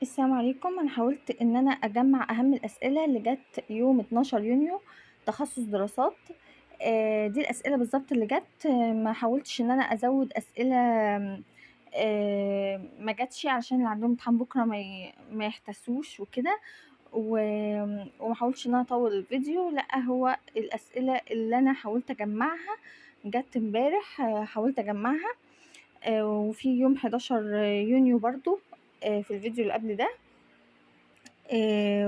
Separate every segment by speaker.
Speaker 1: السلام عليكم. أنا حاولت إن أنا أجمّع أهم الأسئلة اللي جات يوم 12 يونيو تخصُص دراسات. دي الأسئلة بالضبط اللي جات، ما حاولتش إن أنا أزوّد أسئلة ما جاتش علشان اللي عندهم امتحان بكرة ما يحتاسوش وكده، وما حاولتش إن أنا أطوّل الفيديو، لأ هو الأسئلة اللي أنا حاولت أجمّعها جات امبارح، حاولت أجمّعها، وفي يوم 11 يونيو برضه، في الفيديو اللي قبل ده.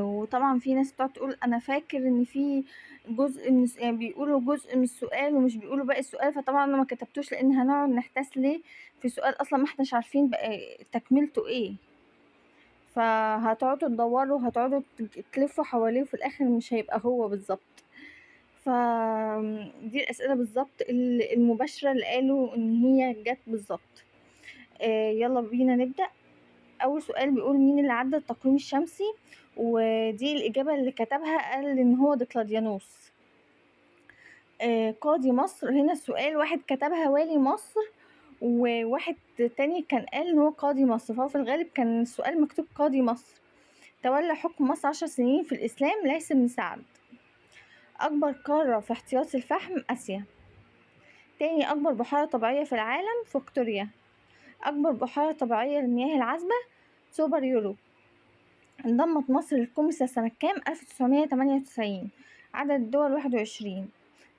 Speaker 1: وطبعًا في ناس بتقعد تقول أنا فاكر إن في جزء من يعني بيقولوا جزء من السؤال ومش بيقولوا باقي السؤال، فطبعًا أنا ما كتبتوش لإن هنقعد نحتاس ليه في سؤال أصلًا ما إحناش عارفين بقى تكملته إيه، فهتقعدوا تدوّروا وهتقعدوا تلفوا حواليه وفي الآخر مش هيبقى هو بالضبط. دي الأسئلة بالضبط المباشرة اللي قالوا إن هي جات بالضبط. يالّا بينا نبدأ. أول سؤال بيقول مين اللي عدّى التقويم الشمسي؟ ودي الإجابة اللي كتبها قال إن هو دقلديانوس. قاضي مصر، هنا السؤال واحد كتبها والي مصر وواحد تاني كان قال إن هو قاضي مصر، فهو في الغالب كان السؤال مكتوب قاضي مصر. تولى حكم مصر 10 سنين في الإسلام ليث بن سعد. أكبر قارة في احتياط الفحم آسيا. تاني أكبر بحيرة طبيعية في العالم فيكتوريا. أكبر بحيرة طبيعية للمياه العذبة سوبر يورو. انضمت مصر للكوميسا سنة كام؟ 1998. عدد الدول 21.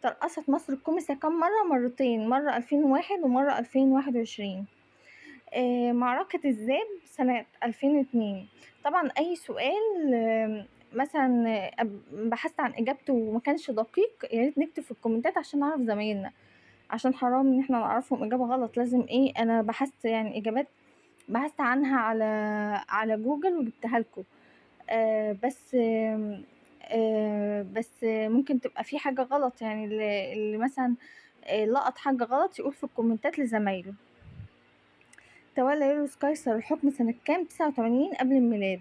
Speaker 1: ترأست مصر الكوميسا كم مرة؟ مرتين، مرة 2001 ومرة 2021. معركة الذئب سنة 2002. طبعا أي سؤال، مثلا، بحثت عن إجابته وما كانش دقيق، يا ريت نكتب في الكومنتات عشان نعرف زمايلنا، عشان حرام إن احنا نعرفهم إجابة غلط. لازم إيه، أنا بحثت يعني إجابات بحثت عنها على جوجل وجبتها لكم، بس ممكن تبقى في حاجة غلط، يعني اللي مثلا، لقط حاجة غلط يقول في الكومنتات لزمايله. تولى يوليوس قيصر الحكم سنة كام؟ 89 قبل الميلاد.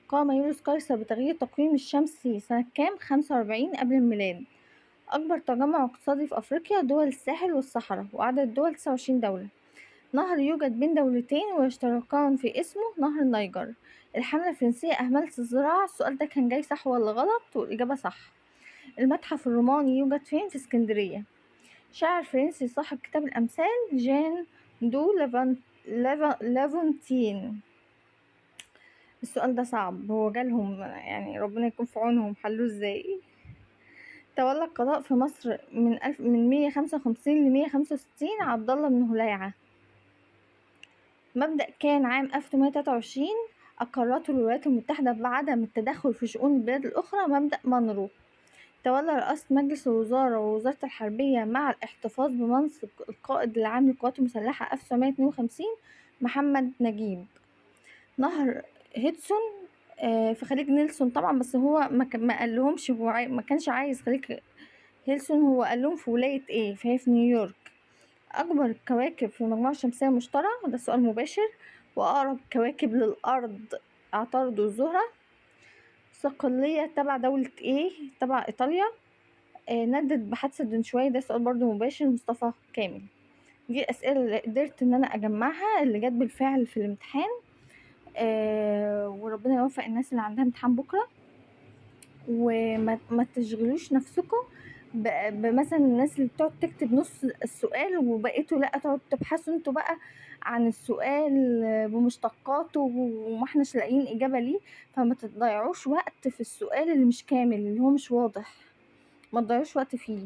Speaker 1: قام يوليوس قيصر بتغيير التقويم الشمسي سنة كام؟ 45 قبل الميلاد. أكبر تجمع اقتصادي في أفريقيا دول الساحل والصحراء، وعدد الدول 29 دولة. نهر يوجد بين دولتين ويشتركان في اسمه نهر النيجر. الحملة الفرنسية أهملت الزراعة، السؤال ده كان جاي صح ولا غلط؟ والإجابة صح. المتحف الروماني يوجد فين؟ في اسكندرية. شاعر فرنسي صاحب كتاب الأمثال جان دو لافونتين. السؤال ده صعب، هو جالهم يعني ربنا يكون في عونهم، حلوه ازاي؟ تولى القضاء في مصر من 155 ل 165 عبد الله بن هليعة. مبدأ كان عام 1823 أقرته الولايات المتحدة بعدم التدخل في شؤون البلاد الأخرى مبدأ مونرو. تولى رئاسة مجلس الوزراء ووزارة الحربية مع الاحتفاظ بمنصب القائد العام للقوات المسلحة 1952 محمد نجيب. نهر هيدسون، في خليج نيلسون طبعا، بس هو ما قالهمش، هو ما كانش عايز خليج هيلسون، هو قال لهم في ولاية ايه، فهي في نيويورك. أكبر الكواكب في المجموعة الشمسية المشتري، ده سؤال مباشر. وأقرب كواكب للأرض عطارد والزهرة. صقلية تبع دولة ايه؟ تبع إيطاليا. ندد بحادثة دنشواي، ده سؤال برضو مباشر مصطفى كامل. دي الأسئلة اللي قدرت إن أنا أجمعها اللي جت بالفعل في الامتحان، وربنا يوفق الناس اللي عندها امتحان بكرة. وما تشغلوش نفسكم بمثلا الناس اللي بتقعد تكتب نص السؤال وبقيتوا لا تقعدوا تبحثوا انتوا بقى عن السؤال بمشتقاته وما احناش لاقيين اجابه ليه، فما تضيعوش وقت في السؤال اللي مش كامل اللي هو مش واضح، ما تضيعوش وقت فيه.